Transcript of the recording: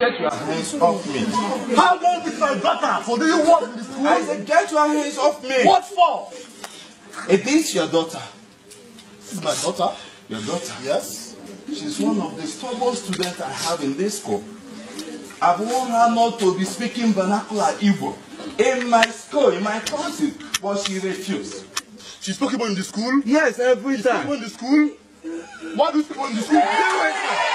Get your hands off me. How long with my daughter for doing what in the school? I said, get your hands off me. What for? It is your daughter. This is my daughter. Your daughter? Yes. She's one of the stubborn students I have in this school. I've warned her not to be speaking vernacular Igbo in my school, in my classes, but she refused. She spoke Igbo in the school? Yes, every She time. spoke Igbo in the school? Why do you speak Igbo in the school?